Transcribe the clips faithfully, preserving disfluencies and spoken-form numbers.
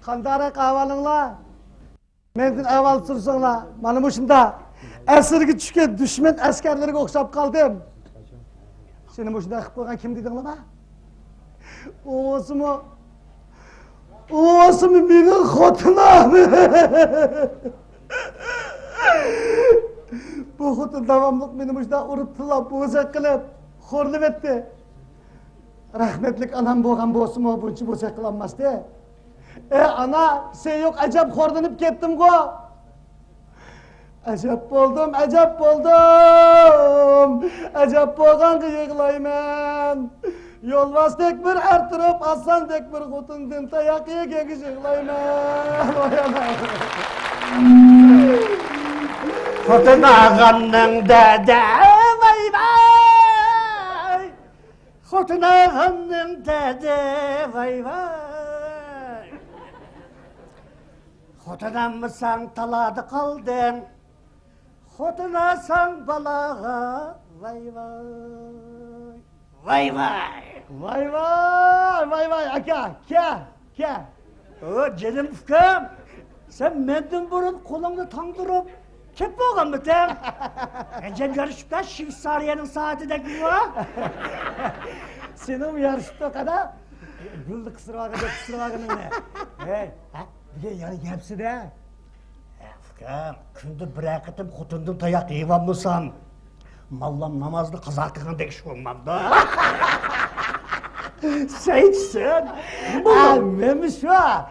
قانداقراق ئەھۋالىڭلار؟ مەندىن ئەھۋال سورىساڭلار، مانا مۇشۇنداق ئەسىرگە چۈشكەن دۈشمەن ئەسكەرلىرىگە ئوخشاپ قالدىم. سېنى مۇشۇنداق قىلىپ قويغان كىم دېدىڭلار؟ ئۇ بولسىمۇ، ئۇ بولسىمۇ مېنىڭ خوتۇنۇم. بۇ خوتۇن داۋاملىق مېنى مۇشۇنداق ئۇرۇپ، تىللاپ، بوزەك قىلىپ، خورلىۋەتتى. رەھمەتلىك ئانام بولغان بولسىمۇ، بۇنچە بوزەك قىلالماستى. ئە ئانا، سەن يوق ئەجەب خورلىنىپ كەتتىمغۇ. ئەجەب بولدۇم، ئەجەب بولدۇم. ئەجەب بولغانغا يىغلايمەن. يولۋاستەك بىر ئەر تۇرۇپ، ئاسلاندەك بىر خوتۇندىن تاياق يېگەنگە يىغلايمەن. ۋاي ئانا. خوتۇن ئالغاننىڭ دەردى، ۋاي ۋاي. خوتۇن ئالغاننىڭ دەردى، ۋاي ۋاي. خوتۇن ئالمىساڭ تالادا قالدىڭ. خوتۇن ئالساڭ بالاغا، ۋاي ۋاي. ۋاي ۋاي. ۋاي ۋاي، ۋاي ۋاي، ئاكا، كە، كە. ئو، جېنىم ئۇكام، سەن مەندىن بۇرۇن قولۇڭنى تاڭدۇرۇپ كېلىپ بولغانمىتىڭ؟ ئەجەب يارىشىپتا شۋېتسارىيەنىڭ سائىتىدەكمۇ؟ سېنىڭمۇ يارىشىپتۇ قادا. گۈلنى قىستۇرۇۋالغىنىڭنى. ھەي، ھە؟ بۈگۈن يەنە يەپسىدە. ئۇكام، كۈندە بىرەر قېتىم خوتۇندىن تاياق يەۋالمىسام، ماللام نامازنى قازا قىلغاندەك ئىش بولمامدۇ؟ سەيچىسەن. ھە، مەنمۇ شۇ.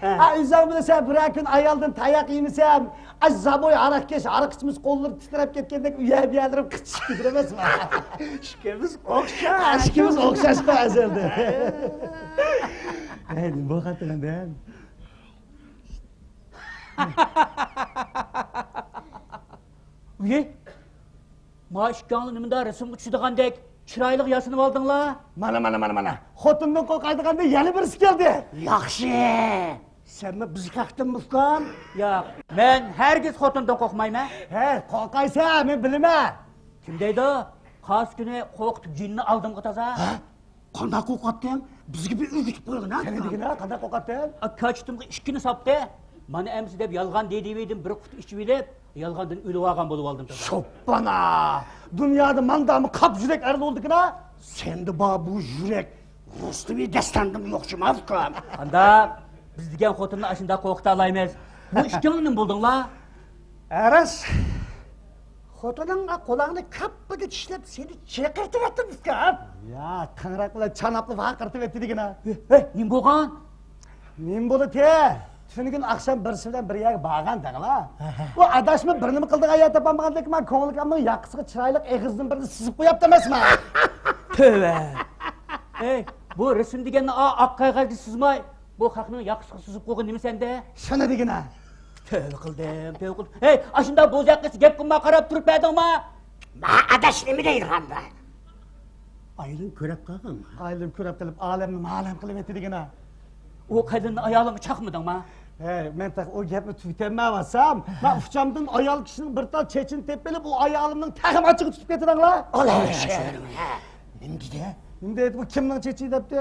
ھە. ھە، ئۆزۈڭ بىلىسەن، بىرەر كۈن ئايالدىن تاياق يېمىسەم، ئاي زابوي ھاراقكەش، ھاراق ئىچمىسە قوللىرى تىترەپ كەتكەندەك ئۇيەر بۇيەرلىرىم قىچىشىپ كېتىدۇ ئەمەسمۇ؟ ئىككىمىز ئوخشاش. ھە، ئىككىمىز ئوخشاشقۇ ئەزەلدىن. ھەي، نېمە بولغانتىڭ ئەمدى؟ ئۇي، ما ئىككىڭلار نېمىنداق رەسىمگە چۈشىدىغاندەك چىرايلىق ياسىنىۋالدىڭلار؟ مانا، مانا، مانا، مانا. خوتۇندىن قورقايدىغاندا يەنە بىرسى كەلدى. ياخشى. سەنمۇ بىز ھەقتىنمۇ ئۇكام؟ ياق، مەن ھەرگىز خوتۇندىن قورقمايمەن. ھە، قورقايسەن، مەن بىلىمەن. كىم دەيدۇ؟ قاس كۈنى قورقۇتۇپ جىننى ئالدىمغا تازا. ھە؟ قانداق قورقاتتىڭ؟ بىزگە بىر ئۆگىتىپ قويغىنا. سەن دېگىنە قانداق قورقاتتىڭ؟ كاچىتىمغا ئىككىنى ساپتى. مانا ئەمسە دەپ يالغان دېدىۋىدىم، بىر قۇتا ئىچىۋېلىپ، يالغاندىن ئۆلۈۋالغان بولۇۋالدىم تازا. شوپپانا! دۇنيادا مانداقمۇ قاپ يۈرەك ئەرلەر بولىدىكىنا؟ سەندە بار بۇ يۈرەك، رۇستۇمى دەستاندىمۇ يوق شۇما ئۇكام. قانداق؟ بىز دېگەن خوتۇننى ئاشۇنداق قورقۇتالايمىز. بۇ ئىككىڭلار نېمە بولدۇڭلار؟ ئەرەس، خوتۇنۇڭ قۇلاقنى كاپپىدە چىشلەپ سېنى چېقىرتىۋەتتىم ئۇكام. يا، تاڭراق بىلەن چاناپلا ۋارقىرىتىۋەتتى دېگىنە. ھەي، نېمە بولغان؟ نېمە بولىدۇ؟ تۈنۈگۈن ئاخشام بىرسى بىلەن بىر يەرگە بارغان دەڭلا. ھە، ھە. ئۇ ئاداشمۇ بىر نېمە قىلىدىغان يەر تاپالمىغاندەك، مانا كۆڭلىكامنىڭ ياقىسىغا چىرايلىق ئېغىزدىن بىرنى سىزىپ قويۇپتۇ ئەمەسمۇ؟ تۆۋە. ئەي، بۇ رەسىم دېگەننى ئا-، ئاق قەغەزگە سىزماي، بۇ خەقنىڭ ياقىسىغا سىزىپ قويغىنى نېمە سەندە؟ شۇنى دېگىنە. تۆۋە قىلدىم، تۆۋە قىلدىم. ھەي، ئاشۇنداق بوزەك قىز گەپ قىلماي قاراپ تۇرۇپ بەردىڭما؟ ما ئاداش نېمە دەيدىغاندا؟ ئايلىن كۆرەپ قالغانما؟ ئايلىن كۆرەپ قېلىپ، ئالەمنى مالەم قىلىۋەتتى دېگىنە. ئۇ قېلىننى ئايالىڭغا چاقمىدىڭما؟ ھەي، مەن تېخى ئۇ گەپنى تۈگىتەلمەيۋاتسام، ما ئۇچامدىن ئايال كىشىنىڭ بىر تال چېچىنى تېپىپ ئېلىپ، ئۇ ئايالىمنىڭ تېخىمۇ ئاچچىقى تۇتۇپ كېتىدىڭلار. ئالا، ھە، نېمە دېدى؟ نېمە دەيدۇ، بۇ كىمنىڭ چېچى دەپتۇ.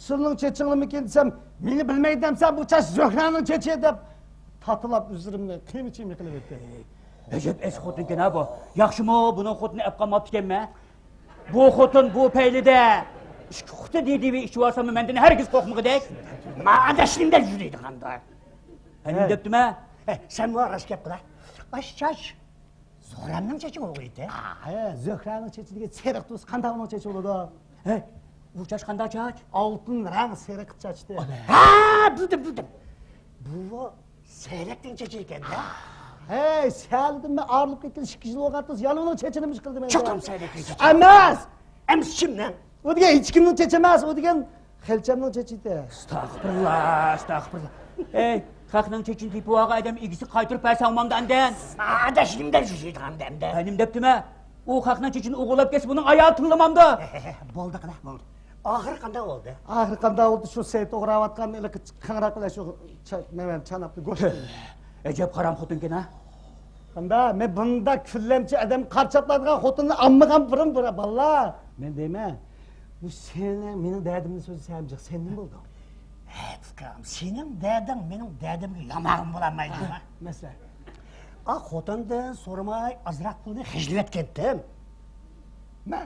سېنىڭ چېچىڭلىمىكىن دېسەم، مېنى بىلمەيدۇ دەمسەن، بۇ چاچ زۆھرەنىڭ چېچى دەپ تاتىلاپ ئۆزلىرىمنى قىيما چىيما قىلىۋەتتى. ئەجەب ئەسكى خوتۇنكەن ھە بۇ. ياخشىمۇ بۇنىڭ خوتۇنى ئەپ قالماپتىكەنمەن. بۇ خوتۇن بۇ پەيلىدە ئىككى قۇتا دېدىۋى ئىچىۋالساممۇ مەندىن ھەرگىز قورقمىغۇدەك. ما ئاداش نېمە دەپ يۈرىدىغان دا؟ ھە، نېمە دەپتىمەن؟ ھە، سەن ماڭا راست گەپ قىل ھە. ئاش چاچ. زۆھرەمنىڭ چېچى بولغىيتى. ھە، زۆھرەنىڭ چېچى دېگەن سېرىق تۇرسا قانداق ئۇنىڭ چېچى بولىدۇ؟ ھەي، بۇ چاچ قانداق چاچ؟ ئالتۇن رەڭ سېرىق چاچتى. ھە، بىلدىم، بىلدىم. بۇ سەيرەكنىڭ چېچى ئىكەن-دە. ھەي، سەلدىن مەن ئايرىلىپ كەتكىلى ئىككى يىل بولغان تۇرسا، يەنە ئۇنىڭ چېچىنى مۇش قىلدىم. چوقۇم سەيرەكنىڭ چېچى. ئەمەس! ئەمىسە كىمنىڭ؟ ئۇ دېگەن ھېچكىمنىڭ چېچى ئەمەس، ئۇ دېگەن خەلچەمنىڭ چېچى ئىدى. ئەستەغپۇرۇللا، ئەستەغپۇرۇللا. ئەي، خەقنىڭ چېچىنى تېپىۋالغان ئادەم ئىگىسىگە قايتۇرۇپ بەرسەڭ بولمامدۇ ئەمدى؟ ئاداش نېمە دەپ يۈرىدىغان ئەمدى؟ ھە، نېمە دەپتىمەن؟ ئۇ خەقنىڭ چېچىنى ئوغرىلاپ كەتسە، بۇنىڭ ئايالى تىڭلىمامدۇ؟ بولدى، قېنى، بولدى. ئاخىرى قانداق بولدى؟ ئاخىرى قانداق بولدى؟ شۇ سېيىت ئوغراۋاتقان ھېلىقى قاڭراق بىلەن شۇ چا-، نېمە، چاناپنى گۆشىنى. ئەجەب ھارام خوتۇنكەن ھە. قاندا، مەن بۇنداق كۈنلەمچى ئادەم قارا چاپلايدىغان خوتۇننى ئالمىغان بۇرۇن، بۇرا، بالىلار. مەن دەيمەن، بۇ سېنىڭ، مېنىڭ دەردىمنى سۆزلىسەم جىق، سەن نېمە بولدۇڭ؟ ئۇكام، سېنىڭ دەردىڭ مېنىڭ دەردىمگە يامانغىمۇ بولالمايدۇ. ھە، مەسىلەن؟ ئا، خوتۇندىن سورىماي ئازراق پۇلنى خەجلىۋەتكەنتىم. نە؟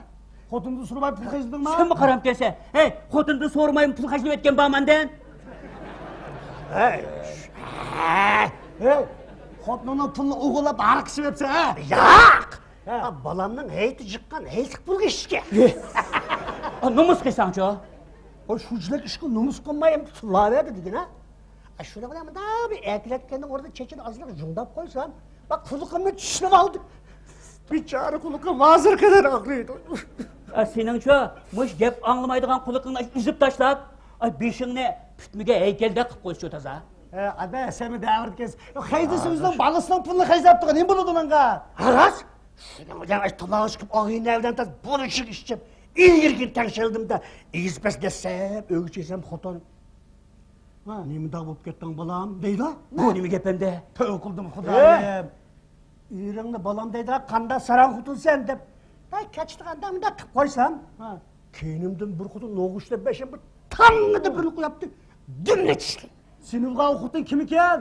خوتۇندىن سورىماي پۇل خەجلىدىڭمۇ؟ سەنمۇ قارامكەنسەن. ھەي، خوتۇندىن سورىمايمۇ پۇل خەجلىۋەتكەن بارمەندىن. ھەي، ھەي، خوتۇنۇڭنىڭ پۇلىنى ئوغرىلاپ ھارقىشىۋەپسەن، ھە؟ ياق! ھە. ئا، بالامنىڭ ھەيتى چىققان ھەيتلىك پۇلىغا ئىشكە. ئا، نومۇس قىلساڭچۇ؟ ئۇ شۇنچىلىك ئىشقا نومۇس قىلماي ئەمدى تىللاۋەردى دېگىنە. ئا، شۇنىڭ بىلەن مۇنداق بىر ئەركىلەتكەندىن ئورنىدا چېچىنى ئازراق جۇڭداپ قويسام، بەك قۇلىقىمنى چىشلىۋالدى. بىچارە قۇلىقىم ھازىرغا قەدەر ئاغرىيدۇ. ئا، سېنىڭچۇ، مۇشۇ گەپ ئاڭلىمايدىغان قۇلىقىڭنى ئۈزۈپ تاشلاپ، ئا، بېشىڭنى پۈتمىگەن ھەيكەلدەك قىلىپ قويسىچۇ تازا. ھە، ئەبە، سەنمۇ دەۋردە كەلسە. قايسى ئۆزىنىڭ بالىسىنىڭ پۇلىنى خەجلەپ تۇرغان نېمە بولىدۇ ئۇنىڭغا؟ ھە، راست. سېنىڭ بىلەن ئاش تالاغا چىقىپ، ئاغىنە بىلەن تاز بولۇشۇپ ئىچىپ، ئىلگىرىكىنى تەڭشەلدىم-دە، ئېگىز پەس دەسسەپ، ئۆيگە چىقسام خوتۇن. ھە. نېمىنداق بولۇپ كەتتىڭ، بالام؟ دەيدۇ. بۇ نېمە گەپ ئەمدى؟ تۆۋە قىلدىم، خۇدايىم. ئېرىڭنى بالام دەيدىغان قانداق ساراڭ خوتۇنسەن دەپ. ھە، كەچتىغاندا مۇنداق قىلىپ قويسام. ھە. كەينىمدىن بىر خوتۇن نوغۇچ دەپ بەشەم بىر تاڭڭىدە بىرنى قويۇپتۇ. دۈملە چىشلىك. سېنى ئۇرغان خوتۇن كىم ئىكەن؟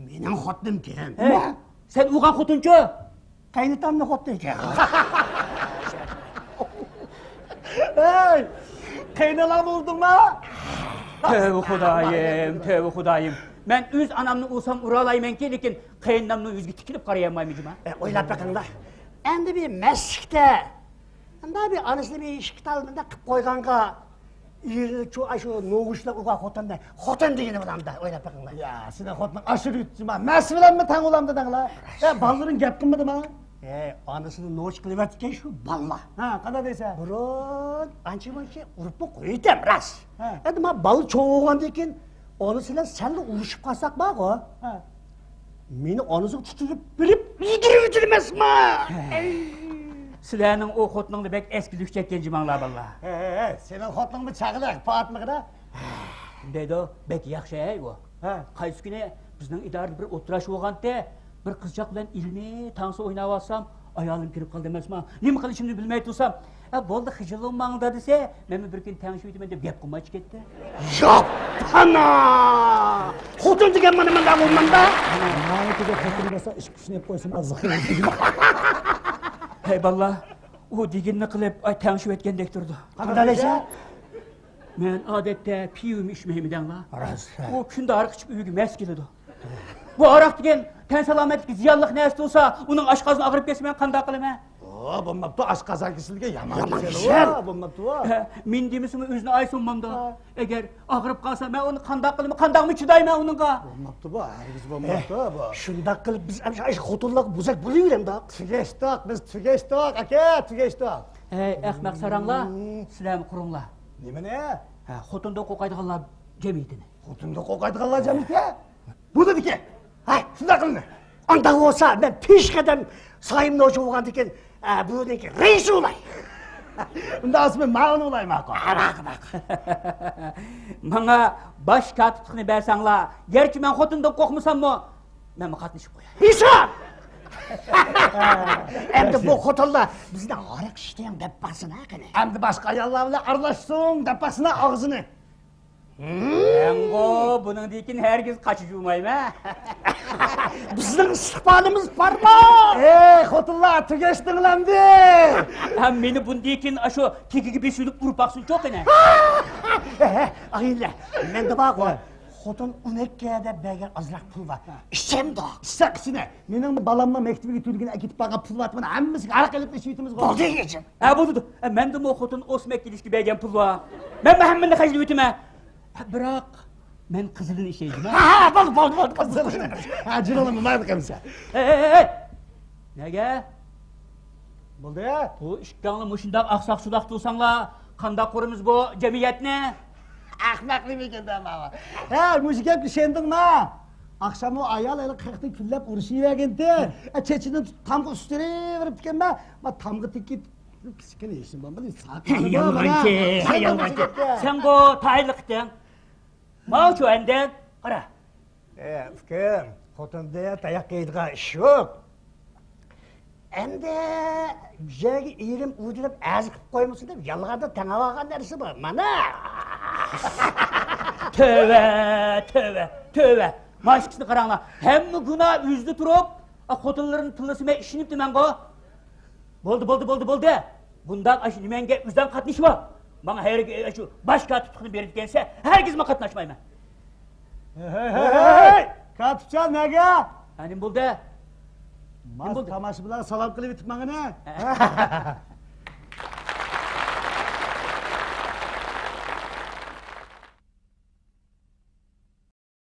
مېنىڭ خوتۇنۇمكەن. ھە؟ سەن ئۇرغان خوتۇنچۇ؟ قېيناتامنىڭ خوتۇنى ئىكەن. ھەي! قېينالاڭنى ئۇردۇڭما؟ تۆۋە خۇدايىم، تۆۋە خۇدايىم. مەن ئۆز ئانامنى ئۇرسام ئۇرالايمەنكى، لېكىن قېينانامنىڭ يۈزىگە تىكىلىپ قارايالمايمەن جۇما. ئە، ئويلاپ بېقىڭلار. ئەمدى بىر مەستلىكتە، ئەمدى بىر ئانىسىنى بىر ئىشىك تال مۇنداق قىلىپ قويغانغا، ئېرىنى چۇ-، ئاشۇ نوغۇچلار ئۇرغان خوتۇننى خوتۇن دېگىنى بولامدا، ئويلاپ بېقىڭلار. يا، سېنىڭ خوتۇنۇڭ ئاشۇ رېتىما مەس بىلەنمۇ تەڭ بولامدۇ دەڭلار؟ يا، بالىلىرىڭ گەپ قىلمىدىما؟ ھەي، ئانىسىنى نوچى قىلىۋەتكەن شۇ بالىلار. ھە، قانداق دەيسەن؟ بۇرۇن ئانچە-مۇنچە ئۇرۇپمۇ قويۇتەم، راست. ھە. ئەمدى مانا بالا چوڭ بولغاندىن كېيىن ئانىسى بىلەن سەللا ئۇرۇشۇپ قالساق بارغۇ. ھە. مېنى ئانىسىغا تۇتۇپ بېرىپ يېدۈرۈۋېتىدۇ ئەمەسما؟ ھە. ئەي. سىلەرنىڭ ئۇ خوتۇنۇڭنى بەك ئەسكىلىك چەككەن جىماڭلار بالىلار. ھە، ھە، ھە. سېنىڭ خوتۇنۇڭمۇ چاغلىق پاتمىغىدا. دەيدۇ، بەك ياخشى ھەي ئۇ. ھە. قايسى كۈنى بىزنىڭ ئىدارىدە بىر ئولتۇراش بولغانتى، بىر قىزچاق بىلەن ئىلمىي تانسا ئويناۋاتسام، ئايالىم كىرىپ قالدى ئەمەسما. نېمە قىلىشىمنى بىلمەي تۇرسام، ئە، بولدى، خىجىللانماڭلار دېسە، مەنمۇ بىر كۈنى تەڭشىۋېتىمەن دەپ گەپ قىلمايچە كەتتى. ياپپانا! خوتۇن دېگەن مانا مۇنداق بولمامدا. ناھايىتى خوتۇن بولسا ئىش كۈچىنى قويسۇن، ئازلىق. ھەي بالىلار، ئۇ دېگىنىنى قىلىپ، ئاي، تەڭشىۋەتكەندەك تۇرىدۇ. قانداق دەيسەن؟ مەن ئادەتتە پىۋىمۇ ئىچمەيمەن دەڭلار. راست. ئۇ كۈندە ھاراق ئىچىپ ئۆيگە مەس كېلىدۇ. بۇ ھاراق دېگەن تەن سالامەتلىككە زىيانلىق نەرسە تۇرسا، ئۇنىڭ ئاشقازىنى ئاغرىپ كەتسە مەن قانداق قىلىمەن؟ ئو، بولماپتۇ، ئاشقازان كېسىلىگە يامان يامان كېسەل. كېسەل. ئو، بولماپتۇ. ھە، مېنى دېمىسىمۇ ئۆزىنى ئايسۇن مامدا. ھە. ئەگەر ئاغرىپ قالسا، مەن ئۇنى قانداق قىلىمەن؟ قانداقمۇ چىدايمەن ئۇنىڭغا؟ بولماپتۇ بۇ، ھەرگىز بولماپتۇ بۇ. شۇنداق قىلىپ بىز ئەمشە ئاشۇ خوتۇنلارغا بوزەك بولۇۋېرەمدۇق. تۈگەشتۇق، بىز تۈگەشتۇق، ئاكا، تۈگەشتۇق. ھەي، ئەخمەق ساراڭلار، سىلەرمۇ قۇرۇڭلار. نېمىنى؟ ھە، خوتۇندىن قورقايدىغانلار جەمئىيىتىنى. خوتۇندىن قورقايدىغانلار جەمئىيىتى؟ بۇ دېدىكى، ھە، شۇنداق قىلىڭ. ئانداق بولسا، مەن پېشقەدەم سايىم نوچى بولغاندىن كېيىن، ئە، بۇنىڭكى رەئىسى بولاي. ئۇنداق بولسا مەن مۇئاۋىنى بولاي، ماقۇل. ھە، ماقۇل، ماقۇل. ماڭا باش كاتىپلىقنى بەرسەڭلار، گەرچە مەن خوتۇندىن قورقمىساممۇ، مەنمۇ قاتنىشىپ قوياي. ھېساب! ئەمدى بۇ خوتۇنلار بىزنى ھاراق ئىچتىڭ دەپ باقسىنا قېنى. ئەمدى باشقا ئاياللار بىلەن ئارىلاشسۇن دەپ باقسىنا ئاغزىنى. مەنغۇ بۇنىڭدىن كېيىن ھەرگىز قاچا جۇمايمەن. بىزنىڭ ئىستىقبالىمىز پارلاق! ئەي، خوتۇنلار، تۈگەشتىڭلار ئەمدى! ھە، مېنى بۇندىن كېيىن ئاشۇ تېگىگە بېسىۋېلىپ ئۇرۇپ باقسۇن چوق قېنى. ئاغىنىلەر، مەندە بارغۇ، خوتۇن ئون ئىككى دەپ بەرگەن ئازراق پۇل بار. ئىچەمدۇق. ئىچسەك ئىچىنە. مېنىڭ بالامنىڭ مەكتىۋىگە تۆلىگىنى ئەكېتىپ بارغان پۇل بار، مانا ھەممىسىگە ھاراق ئېلىپ ئىچىۋېتىمىزغۇ. بولدى، ئىچىڭ. ھە، بولىدۇ. ھە، مەندىمۇ خوتۇن ئۆسمەك كېلىشكە بەرگەن پۇل بار. مەنمۇ ھەممىنى خەجلىۋېتىمەن. ھە، بىراق، مەن قىزىلىنى ئىچەي جۇما. ھە، ھە، بولدى، بولدى، بولدى، قىزىلىنى. ھە، جۇما، مايدا قىلمىسا. ھەي، ھەي، ھەي، ھەي! نەگە؟ بولدى. بۇ ئىككىڭلار مۇشۇنداق ئاقساق-سۇداق تۇرساڭلار، قانداق قۇرىمىز بۇ جەمئىيەتنى؟ ئەخمەق نېمە ئىكەن دە ماڭا؟ ھە، مۇشۇ گەپكە ئىشەندىڭما؟ ئاخشام ئۇ ئايال ھېلى قىرىقتىن كۈنلەپ ئۇرۇشۇۋەرگەنتى. ھە، چېچىنى تۇتۇپ تامغا ئۇستۇرۇۋېرىپتىكەنمەن. ما تامغا تېگىپ، كىچىككىنە يېشىم بار، بۇنى ساقىنىدۇ، مانا. يالغانچى، يالغانچى. سەنغۇ تايىنلىق ئىكەن. ماۋۇچۇ ئەندىن، قارا. ئە، ئۇكام، خوتۇندا تاياق يەيدىغان ئىش يوق. ئەمدى بۇ يەرگە ئېرىم ئۇ دېدىم ئەرز قىلىپ قويمىسۇن دەپ يالغاندا تەڭ ئالغان نەرسە بار، مانا. تۆۋە، تۆۋە، تۆۋە. مانا ئىككىسىنى قاراڭلار. ھەممە گۇناھ ئۆزىدە تۇرۇپ، ئا، خوتۇنلىرىنى تىللىسا مەن ئىشىنىپتىمەنغۇ. بولدى، بولدى، بولدى، بولدى. بۇنداق ئاشۇ نېمەڭگە ئۆزۈڭ قاتنىشىۋال. ماڭا ھەرگىز ئاشۇ باش كاتىپلىقنى بېرىدىكەنسە، ھەرگىز مەن قاتناشمايمەن. ھەي، ھەي، ھەي، ھەي! كاتىپجان، نەگە؟ ھە، نېمە بولدى؟ نېمە بولدى؟ تاماشىبىنلارغا سالام قىلىۋېتىپ ماڭىنا.